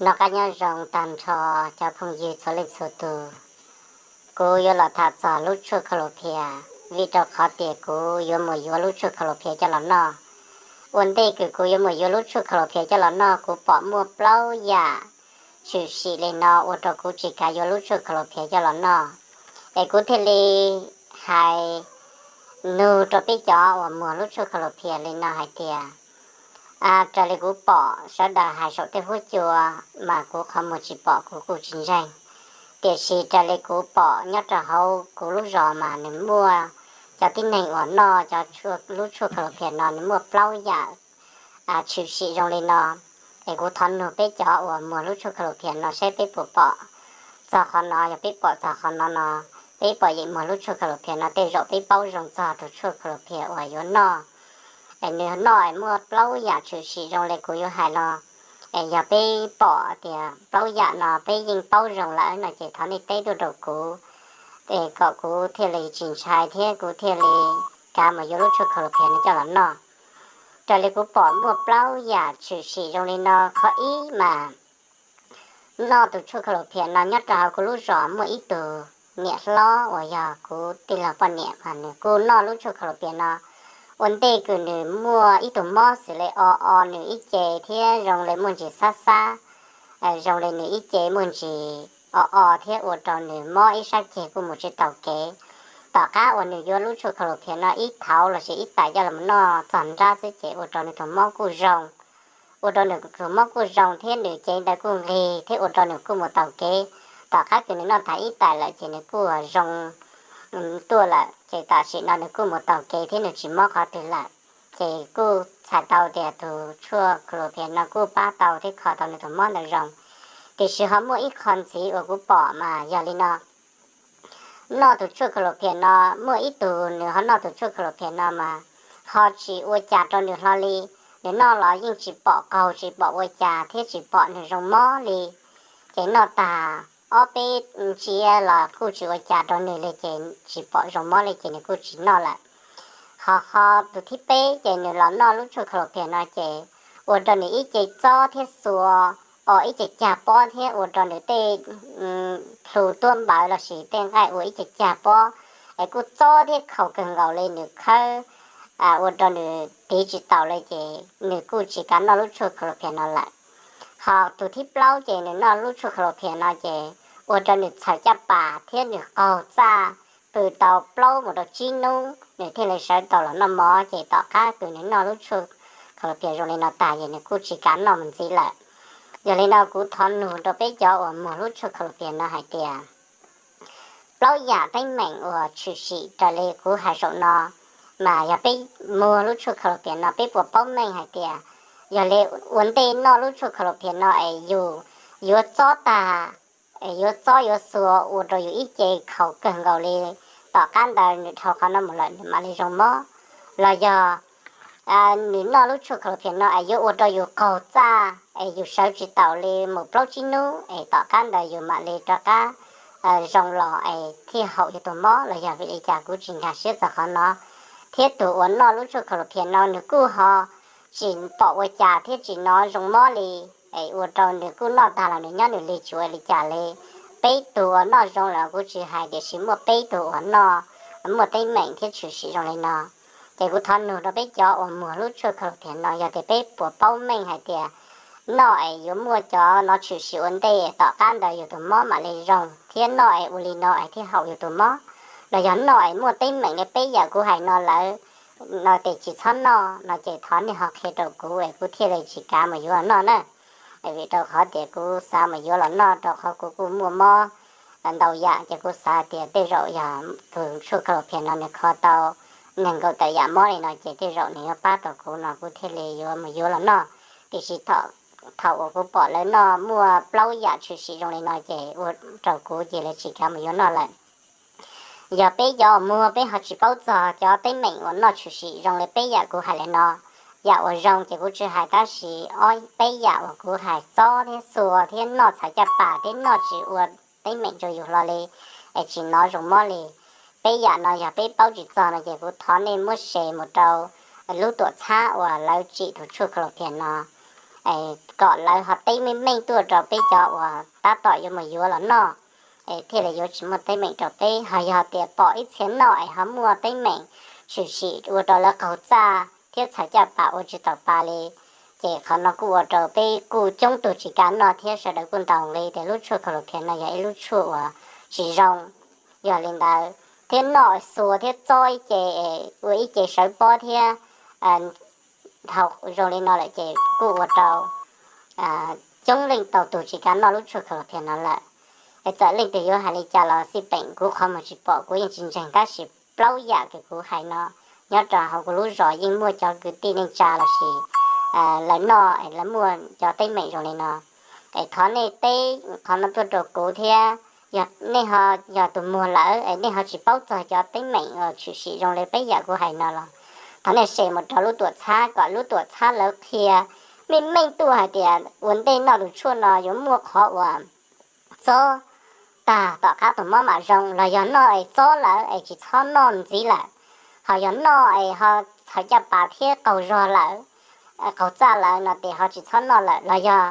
Noj qab nyob zoo tag nrho cov phooj ywg txhua leej txhua tus. Kuv yuav los tham txog lub tshuaj khaus lus phias, vim rau qhov tias kuv yuav mus yuav lub tshuaj khaus lus phias coj los noj. Ua ntej kws kuv yuav mus yuav lub tshuaj khaus lus phias coj los noj, kuv pom muaj plaub yam tshwm sim li no ua rau kuv tsis kav yuav lub tshuaj khaus lus phias coj los noj. Es kuv thiaj li hais nug rau peb cov uas muag lub tshuaj khaus lus phias li no hais tias, raws li kuv pom sawv daws hais saum tej huab cua, mas kuv qhov muag tsis pom kuv kuj tsis ntseeg. Tiam sis raws li kuv pom nyob rau hauv kuv lub zos mas nws muaj cov tib neeg uas noj cov, lub tshuaj khaus lus phias no nws muaj plaub yam tshwm sim zoo li no. Es kuv thov nug peb cov uas muag lub tshuaj khaus lus phias no saib peb puas pom txog qhov no. Yog peb pom txog qhov no no, peb pom yeem muag lub tshuaj khaus lus phias no tej zaum peb paub zoo txog tus tshuaj khaus lus phias uas yuav noj. Es nws noj es muaj plaub yam tshwm sim zoo li kuv yuav hais no. Es yog peb pom tias plaub yam no peb yeej paub zoo lawm no ces thov nej teb tuaj rau kuv, es kom kuv thiaj li tsis ntshai thiab kuv thiaj li kav mus yuav lub tshuaj khaus lus phias no coj los noj. Raws li kuv pom muaj plaub yam tshwm sim zoo li no. Qhov ib mas, noj tus tshuaj khaus lus phias no nyob rau hauv kuv lub zos muaj ib tug niam hlob uas yog kuv tij laug poj niam mas nws kuj noj lub tshuaj khaus lus phias no. Ua ntej kws nws muaj ib tug mob xws li o o nws ib ce thiab zoo li muaj ntsis xab xab, zoo li nws ib ce muaj ntsis o o thiab ua rau nws mob ib sab ceg kuj mus tsis taus kev. Tom qab uas nws yuav lub tshuaj khaus lus phias no ib thauv lossis ib tais coj los noj txog nrab xwb ces ua rau nws tus mob kuj zoo, ua rau nws tus mob kuj zoo thiab nws cev ntawd kuj nqig thiab ua rau nws kuj mus taus kev. Tom qab kws nws noj tas ib tais lawm ces nws kuj zoo tuaj lawm ces tam sim no nws kuj mus taus kev thiab nws tsis mob qhov twg lawm. Ces kuj txhais tau tias tus tshuaj khaus lus phias no kuj pab tau thiab kho tau nws tus mob ntawd zoo. Tiam sis ho muaj ib qho ntxiv uas kuv pom mas yog li no, noj tus tshuaj khaus lus phias no, muaj ib tug nws ho noj tus tshuaj khaus lus phias no mas ho tsis ua cas rau nws hlo li. Nws noj los yeej tsis pom qaug tsis pom ua cas thiab tsis pom nws zoo mob li. Ces noj tag ob peb ntsiav los kuj tsis ua cas rau nws li ces tsis pom zoo mob li ces nws kuj tsis noj lawm. Ho qhov tus thib peb ces nws los noj lub tshuaj khaus lus phias no ces ua rau nws ib ce txob thiab xuas, o ib ce cag pob thiab ua rau nws tej plhu tuab npawv lossis tej nqaij ua ib ce cag pob, es kuj txob thiab khaus kawg nkaus li nws khawb, ua rau nws tiv tsis taus li ces nws kuj tsis kav noj lub tshuaj khaus lus phias no lawm. Ho tus thib plaub ces nws noj lub tshuaj khaus lus phias no ces ua rau nws txhaws caj pas thiab nws qaug txaj pw tau plaub mus rau tsib hnub nws thiaj li sawv tau los noj mov. Ces tom qab kws nws noj lub tshuaj khaus lus phias zoo li no tag ces nws kuj tsis kav noj mus ntxiv lawm. Yog li no kuv thov nug rau peb cov uas muag lub tshuaj khaus lus phias no hais tias plaub yam teeb meem uas tshwm sim raws li kuv hais saum no, mas yog peb muag lub tshuaj khaus lus phias no peb puas paub meej hais tias yog li ua ntej noj lub tshuaj khaus lus phias no es yus yuav txob tag, yuav txob yuav xuas ua rau yus ib ce khaus kawg nkaus li, tom qab ntawd nws dhau qhov no mus lawm nws mam li zoo mob, los yog nws noj lub tshuaj khaus lus phias no es yuav ua rau yus qaug txaj es yus sawv tsis taus li mus plaub tsib hnub es tom qab ntawd yus mam li rov qab zoo los es thiaj haum yus tus mob los yog vim li cas kuv tsis nkag siab txog qhov no. Thiab tus uas noj lub tshuaj khaus lus phias no nws kuj ho tsis pom ua cas thiab tsis hnov zoo mob li, es ua rau nws kuj noj tag los nws nyob nws li tsis ua li cas li. Peb tug uas noj zoo lawm kuv tsis hais tiam sis muaj peb tug uas noj muaj teeb meem thiab tshwm sim zoo li no. Ces kuv thov nug rau peb cov uas muag lub tshuaj khaus lus phias no yog tias peb puas paub meej hais tias noj es yuav muaj cov no tshwm sim ua ntej tom qab ntawd yus tus mob mam li zoo, thiab noj es ua li no es thiaj haum yus tus mob, los yog noj es muaj teeb meem li peb yam kuv hais no lawm no ces tsis txhob noj no ces thov nej ho qhia rau kuv es kuv thiaj li tsis kav mus yuav los noj na. Vim rau qhov tias kuv xav mus yuav los noj rau qhov kuv kuj muaj mob ntau yam ces kuv xav tias tej zaum yog tus tshuaj khaus lus phias no nws kho tau nees nkaum tawm yam mob li no ces tej zaum nws yuav pab tau kuv no kuv thiaj li yuav mus yuav los noj. Tiam sis thaum uas kuv pom lawv noj muaj plaub yam tshwm sim zoo li no ces ua rau kuv cia li tsis kav mus yuav noj lawm. Yog peb cov uas muag peb ho tsis paub txog cov teeb meem uas noj tshwm sim zoo li peb yam kuv hais li no, yam uas zoo ces kuv tsis hais tab sis ob peb yam uas kuv hais txob thiab xuas thiab noj txhaws caj pas thiab noj tsis ua teeb meem rau yus hlo li, es tsis hnov zoo mob li. Peb yam no yog peb paub tsis txog no ces kuv thov nej muab share mus rau lub tuam txhab uas lawv tsim tus tshuaj khaus lus phias no. kom lawv ho teb meej meej tuaj rau peb cov uas tab tom yuav mus yuav los noj, es thiaj li yuav tsis muaj teeb meem rau peb. Ho yog tias pom ib txhia noj es ho muaj teeb meem tshwm sim ua rau lawv qaug txaj thiab txhais caj pas ua tsis tau pa li, ces qhov no kuj ua rau peb kuj coob tug tsis kam noj thiab sawv daws kuj ntaus nqi tias lub tshuaj khaus lus phias no yog ib lub tshuaj uas tsis zoo. Yog li ntawd thiab noj xuas thiab txob ib ce, ua ib ce sawv pob thiab dhau zoo li no lawm ces kuj ua rau coob leej tau tug tsis kam noj lub tshuaj khaus lus phias no lawm. Es txawm leej twg yuav hais li cas los xij peem kuv qhov muag tsis pom kuv yeej tsis ntseeg, tab sis plaub yam kws kuv hais no nyob rau hauv kuv lub zos yeej muaj cov kwv tij neej tsa los sis lawv noj es lawv muaj cov teeb meem zoo li no. Es thov nej teb qhov no tuaj rau kuv thiab, yog nej ho yog tus muag lawm es nej ho tsis paub txog cov teeb meem uas tshwm sim zoo li peb yam kuv hais no los thov nej share mus rau lub tuam txhab kom lub tuam txhab lawv qhia meej meej tuaj hais tias ua ntej noj tus tshuaj no yuav muaj qhov uas txob tag tom qab tus mob mam zoo, los yog noj es txob lawm es tsis txhob noj ntxiv lawm. Ho yog noj es ho txhais caj pas thiab qaug zog lawm, qaug txaj lawm no ces ho tsis txhob noj lawm. Los yog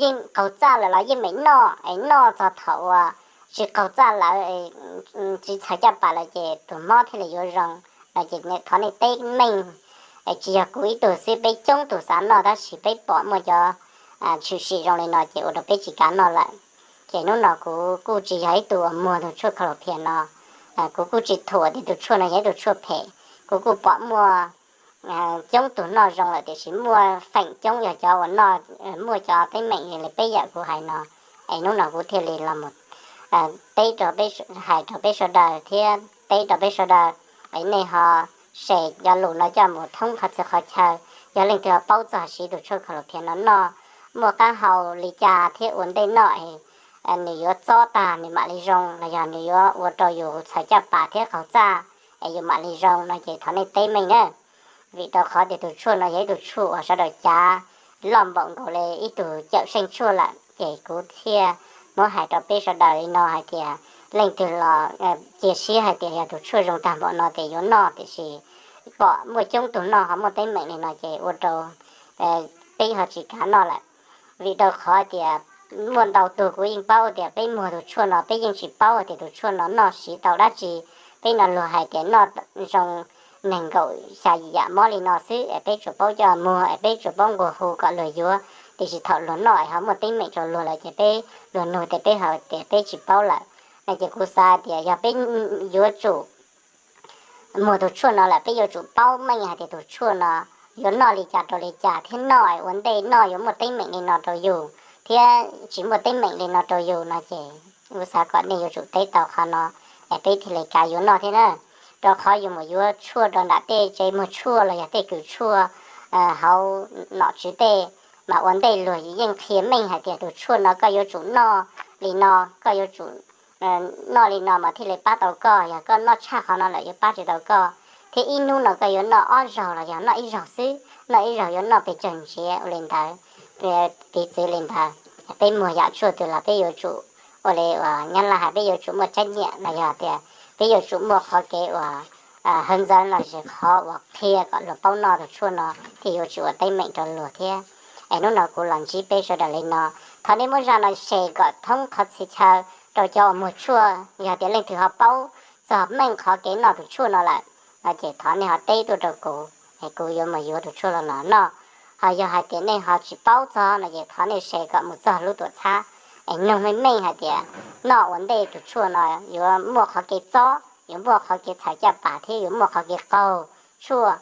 yeej qaug txaj lawm los yeej meem noj es noj txog thaum uas tsis qaug txaj lawm, tsis txhais caj pas lawm ces tus mob thiaj li yuav zoo no ces thov nej teb meej. Tsis yog kuv ib tug xwb, peb coob tus xav noj tab sis peb pom muaj cov tshwm sim zoo li no ces ua rau peb tsis kam noj lawm. Ces hnub no kuv kuj tsis yog ib tug uas muag tus tshuaj khaus lus phias no, kuv kuj tsis thuam tias tus tshuaj no yog ib tus tshuaj phem, kuv kuj pom muaj coob tus noj zoo lawm tiam sis muaj feem coob yog cov uas noj muaj cov teeb meem li peb yam kuv hais no. Es hnub no kuv thiaj li los mus teb rau peb, hais rau peb sawv daws thiab teb rau peb sawv daws, es nej ho share cov lus no coj mus thoob qhov txhia qhov chaw. Yog leej twg ho paub txog siv tus tshuaj khaus lus phias no noj muaj qab hau li cas thiab ua ntej noj es nws yuav txob tag nws mam li zoo los yog nws yuav ua rau yus txhais caj pas thiab qaug txaj es yus mam li zoo no ces thov nej teb meej na. Vim rau qhov tias tus tshuaj no yog ib tug tshuaj uas sawv daws cav loj npaum nkaus li ib tug cawm seej tshuaj lawm ces kuv thiaj muab hais rau peb sawv daws li no hais tias leej twg los cia siab hais tias yog tus tshuaj zoo tag npaum no ces yuav noj, tiam sis pom muaj coob tus noj ho muaj teeb meem li no ces ua rau peb ho tsis kam noj lawm. Vim rau qhov tias muaj ntau tug kuv yeej paub tias peb muag tus tshuaj no peb yeej tsis paub tias tus tshuaj no noj siv tau dab tsi. Peb no luag hais tias noj zoo nees nkaum xya yam mob li no xwb es peb tsuas paub coj muag es peb tsuas paub nqua hu kom luag yuav, tiam sis thaum luag noj es ho muaj teeb meem rau luag lawm ces peb luag nug tias peb ho tias peb tsis paub lawm. No ces kuv xav tias yog peb yuav tsum muag tus tshuaj no lawm peb yuav tsum paub meej hais tias tus tshuaj no yuav noj li cas rau li cas thiab noj ua ntej noj yuav muaj teeb meem li no rau yus thiab tsis muaj teeb meem li no rau yus no ces kuv xav kom nej yuav tsum teb tau qhov no es peb thiaj li kav yuav noj thiab na. Rau qhov yus mus yuav tshuaj rau nram tej tsev muag tshuaj los yog tej kws tshuaj hauv nom tswv tej, mas ua ntej luag yeej qhia meej hais tias tus tshuaj no koj yuav tsum noj li no, koj yuav tsum noj li no mas thiaj li pab tau koj, yog koj noj tshaj qhov no lawm yuav pab tsis tau koj, thiab ib hnub no koj yuav noj ob zaug los yog noj ib zaug xwb, noj ib zaug yuav noj pes tsawg ntsiav ua li ntawd. Piv txwv li ntawd, peb muag yam tshuaj twg los peb yuav tsum ua li uas Nyab Laj hais peb yuav tsum muaj tsab nyiam los yog tias peb yuav tsum muaj qhov kev uas hawv ntxawv los sis qhov uas qhia kom luag paub noj tus tshuaj no thiaj yuav tsis ua teeb meem rau luag thiab. Es hnub no kuv los ntsib peb sawv daws li no, thov nej muab zaj no share kom thoob qhov txhia chaw rau cov uas muag tshuaj, yog tias leej twg ho paub txog meej qhov kev noj tus tshuaj no lawm no ces thov nej ho teb tuaj rau kuv es kuv yuav mus yuav tus tshuaj los los noj. Ho yog hais tias nej ho tsis paub txog no ces thov nej share kom mus txog lub tuam txhab es nug meej meej hais tias noj ua ntej tus tshuaj no yuav muaj qhov kev txob, yuav muaj qhov kev txhais caj pas thiab yuav muaj qhov kev qaug tshuaj.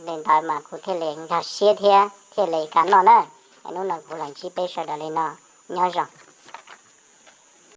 Li ntawd mas kuv thiaj li nkag siab thiab thiaj li kav noj na. Hnub no kuv los ntsib peb sawv daws li no, nyob zoo.